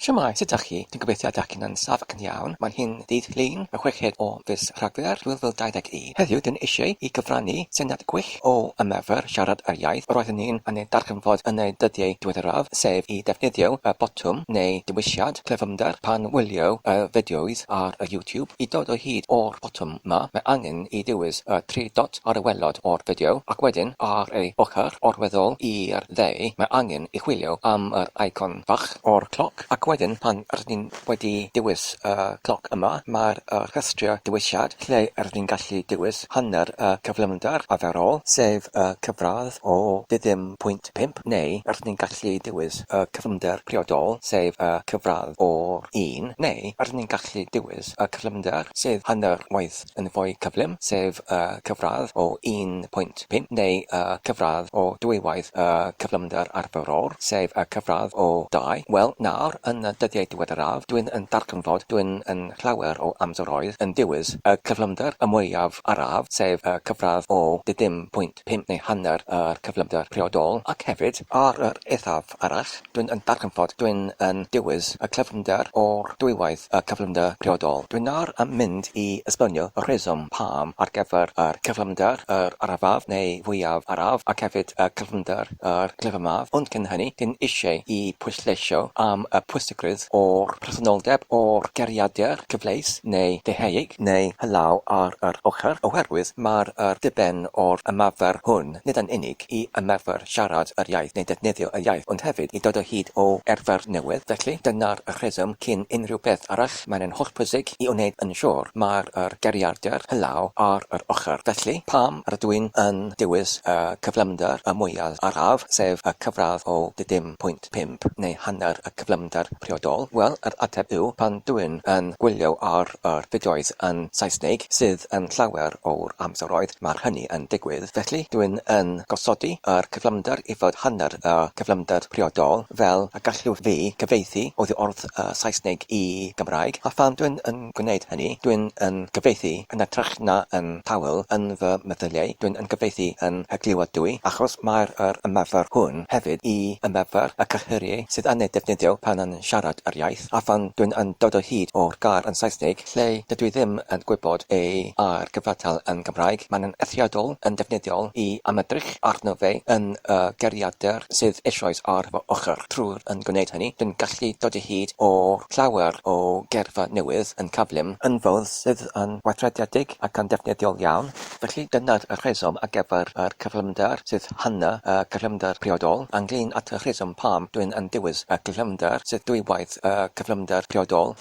Shwmae, sut dach chi? Dwi'n gobeithio dach chi'n yn saff ac yn iawn. Mae'n hi'n ddydd Llun, y chweched o fis Rhagfyr 2021. Heddiw dyn eisiau i gyfrannu syniad gwych o ymarfer siarad yr iaith yr oeddwn ni'n yn ei darganfod yn y dyddiau diweddaraf, sef i ddefnyddio y botwm neu dewisiad cyflymder pan wylio y fideos ar y YouTube. I dod o hyd o'r botwm 'ma, mae angen i ddewis y tri dot ar y waelod o'r fideo, ac wedyn ar ei ochr orweddol i'r dde mae angen i chwilio am yr icon fach o'r cloc, ac wedyn pan rydyn ni'n wedi dewis y cloc yma, mae'r rhestr dewisiad lle rydyn ni'n gallu dewis hanner y cyflymder arferol, sef y cyfradd o ddiddim pwynt pump, neu rydyn ni'n gallu dewis y cyflymder priodol, sef y cyfradd o'r un, neu rydyn ni'n gallu dewis y cyflymder sydd hanner waith yn fwy cyflym, sef y cyfradd o 1.5 neu y cyfradd o dwywaith y cyflymder arferol, sef y cyfradd o 2. Wel, nawr, yn y dyddiau diweddaraf, dwi'n yn darganfod dwi'n yn llawer o amseroedd yn dewis y cyflymder y mwyaf araf, sef y cyfradd o dim pwynt pump neu hanner yr cyflymder priodol, ac hefyd, ar yr eithaf arall, Dwi'n yn darganfod dwi'n yn dewis y cyflymder o'r dwywaith y cyflymder priodol. Dwi'n nawr yn mynd i esbonio y rheswm pam ar gyfer yr cyflymder yr arafaf neu fwyaf araf ac hefyd y cyflymder yr glyfymaf, ond cyn hynny dwi'n eisiau i pwysleisio am y pwysigrwydd o'r presenoldeb o'r geiriadur cyfleus neu ddeheuig neu hylaw ar yr ochr, oherwydd mae'r yr diben o'r ymarfer hwn nid yn unig i ymarfer siarad yr iaith neu defnyddio y iaith, ond hefyd i dod o hyd o arfer newydd. Felly, dyna'r rheswm cyn unrhyw beth arall, mae'n yn hollbwysig i wneud yn siŵr mae'r yr geiriadur hylaw ar yr ochr. Felly, pam rydw i'n yn dewis y cyflymder y mwyaf araf, sef y cyfradd o dim pwynt pump neu hanner y cyflymder priodol? Wel, yr ateb yw pan dw i'n yn gwylio ar yr fideos yn Saesneg, sydd yn llawer o'r amseroedd mae'r hynny yn digwydd, felly dw i'n yn gosodi yr cyflymder i fod hanner y cyflymder priodol fel y gallwch fi gyfieithu oddi wrth y Saesneg i Gymraeg, a phan dw i'n yn gwneud hynny, dw i'n yn cyfieithu yn hytrach na yn tawel yn fy meddyliau, dw i'n yn cyfieithu yn hyglywadwy, achos mae'r yr ymarfer hwn hefyd i ymarfer y cyhyrau sydd yn ei defnyddio pan yn siarad yr iaith, a phan dw i'n yn dod o hyd o'r gair yn Saesneg, lle dydw i ddim yn gwybod ei air cyfartal yn Gymraeg, mae'n yn eithriadol yn defnyddiol i amedrych arno fe yn y geiriadur sydd eisoes ar fy ochr. Trwy'r yn gwneud hynny, dwi'n gallu dod o hyd o llawer o geirfa newydd yn cyflym, yn fodd sydd yn weithrediedig ac yn defnyddiol iawn. Felly, dyna'r rheswm ar gyfer yr cyflymder sydd hanner y cyflymder priodol. Ynglŷn at y rheswm pam dwi'n yn dewis y cyflymder sydd dwywaith y cyflymder priodol,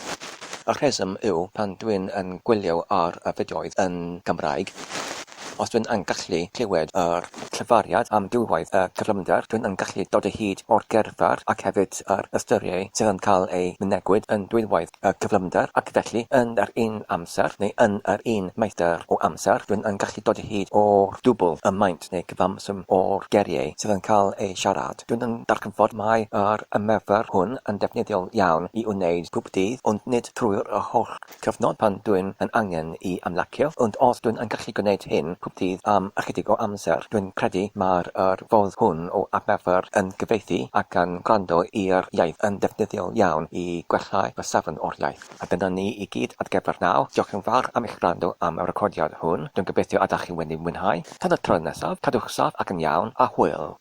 Y rheswm yw pan dwi'n yn gwylio ar y fideoedd yn Gymraeg, os dwi'n yn gallu clywed yr llefariad am dwywaith y cyflymder, dwi'n yn gallu dod o hyd o'r geirfa ac hefyd yr ystyriau sydd yn cael eu mynegwyd yn dwywaith y cyflymder ac felly yn yr un amser neu yn yr un maethder o amser dwi'n yn gallu dod o hyd o'r dwbl y maint neu cyfanswm o'r geiriau sydd yn cael eu siarad. Dwi'n yn darganfod mai yr ymarfer hwn yn defnyddiol iawn i wneud pob dydd, ond nid trwy'r holl cyfnod pan dwi'n yn angen i ymlacio, ond os dwi'n yn gallu gwneud hyn pob dydd am ychydig o amser, dwi'n credu mae'r yr fodd hwn o ymarfer yn cyfieithu ac yn gwrando i'r iaith yn defnyddiol iawn i gwellhau fy safon o'r iaith. A dyna ni i gyd ar gyfer nawr. Diolch yn fawr am eich gwrando am y recordiad hwn. Dwi'n gobeithio ydach chi wedi mwynhau. Tan y tro nesaf, cadwch saff ac yn iawn, a hwyl!